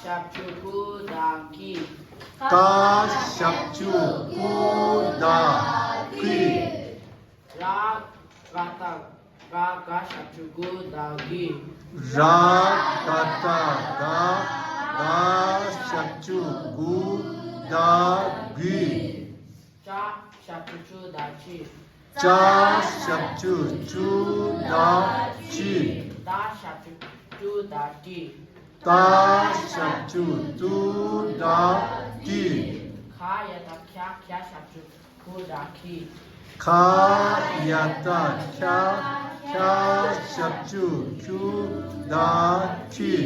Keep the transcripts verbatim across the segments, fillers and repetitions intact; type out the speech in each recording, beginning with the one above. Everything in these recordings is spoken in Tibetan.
ཞབས་ཀྱུ་གུ་ད་གི། ཀ་ཞབས་ཀྱུ་གུ་ད་གི། ར་ག་བཏགས་རྒ། ག་ཞབས་ཀྱུ་གུ་ད་གི། ར་ག་བཏགས་རྒ། རྒ་ཞབས་ཀྱུ་གུ་ད་གི། ཅ་ཞབས་ཀྱུ་ཅུ་ད་ཅི། ཅ་ཞབས་ཀྱུ་ཅུ་ད་ཅི། ཏ་ཞབས་ཀྱུ་ཏུ་ད་ཏི། ཏ་ཞབས་ཀྱུ་ཏུ་ད་ཏི། ཁ་ཡ་བཏགས་ཁྱ། ཁྱ་ཞབས་ཀྱུ་ཁུ་ད་ཁི། ཁ་ཡ་བཏགས་ཁྱ། ཁྱ་ཞབས་ཀྱུ་ཁྱུ་ད་ཁི།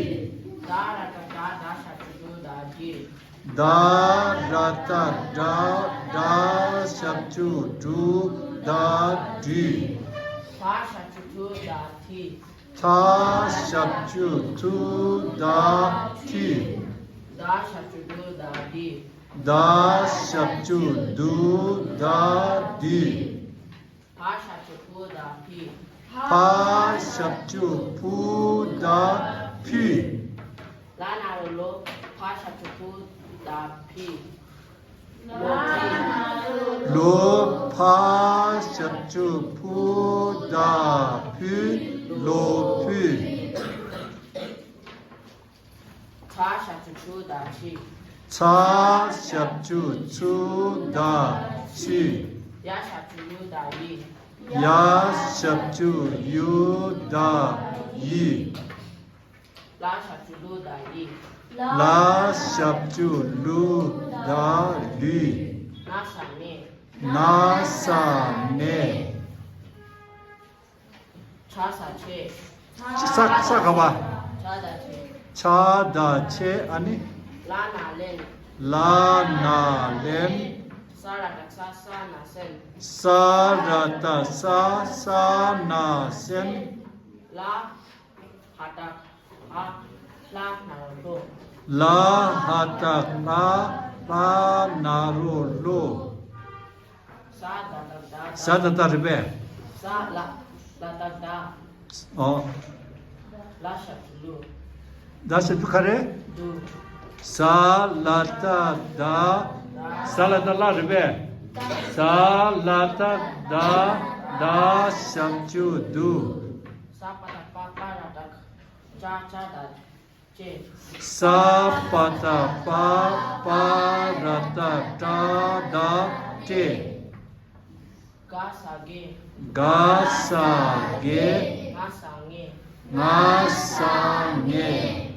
ད་ར་བཏགས་དྲ། དྲ་ཞབས་ཀྱུ་དྲུ་ད་དྲི། ད་ར་བཏགས་དྲ། དྲ་ཞབས་ཀྱུ་དྲུ་ད་དྲི། ཐ་ཞབས་ཀྱུ་ཐུ་ད་ཐི། ཐ་ཞབས་ཀྱུ་ཐུ་ད་ཐི། ད་ཞབས་ཀྱུ་དུ་ད་དི། ད་ཞབས་ཀྱུ་དུ་ད་དི། ཕ་ཞབས་ཀྱུ་ཕུ་ད་ཕི། ཕ་ཞབས་ཀྱུ་ཕུ་ད་ཕི། ལ་ན་རོ་ལོ། ཕ་ཞབས་ཀྱུ་ཕུ་ད་ཕི། ལོ་ཕི། ལོ། ཕ་ཞབས་ཀྱུ་ཕུ་ད་ཕི། ལོ་ཕི། ཚ་ཞབས་ཀྱུ་ཚུ་ད་ཚི། ཚ་ཞབས་ཀྱུ་ཚུ་ད་ཚི། ཡ་ཞབས་ཀྱུ་ཡུ་ད་ཡི། ཡ་ཞབས་ཀྱུ་ཡུ་ད་ཡི། ལ་ཞབས་ཀྱུ་ལུ་ད་ལི། ལ་ཞབས་ཀྱུ་ལུ་ད་ལི། ན་ས་ནེ། ན་ས་ནེ། ཆ་ས་ཆེ། ས། ས་ག་བ། ཆ་ད་ཆེ། ཆ་ད་ཆེ། ཨ་ནི། ལ་ན་ལེན། ལ་ན་ལེན། ས་ར་བཏགས་སྲ། སྲ་ན་སྲན། ས་ར་བཏགས་སྲ། སྲ་ན་སྲན། ལ་ཧ་བཏགས་ལྷ། ལྷ་ན་རོ་ལྷོ། ལ་ཧ་བཏགས་ལྷ། ལྷ་ན་རོ་ལྷོ། ས་ད་བཏགས་སྡ། ས་ད་བཏགས་རེད་པས། ས་ལ། ལ་བཏགས་སྡ། ཨོ། ལ་ཞབས་ཀྱུ་ལུ། ལ་ཞབས་ཀྱུ་ག་རེ། དུ། ས་ལ་བཏགས་སྡ། ས་ལ་བཏགས་སླ་རེད་པས། ས་ལ་བཏགས་སྡ། སྡ་ཞབས་ཀྱུ་དུ། ས་པ་བཏགས་སྤ། སྤ་ར་བཏགས་སྤྲ། སྤྲ་ད་སྤྲེ། ས་པ་བཏགས་སྤ། སྤ་ར་བཏགས་སྤྲ་ད་སྤྲེ། ག་ས་གེ། ག་ས་གེ། ང་ས་ངེ། ང་ས་ངེ།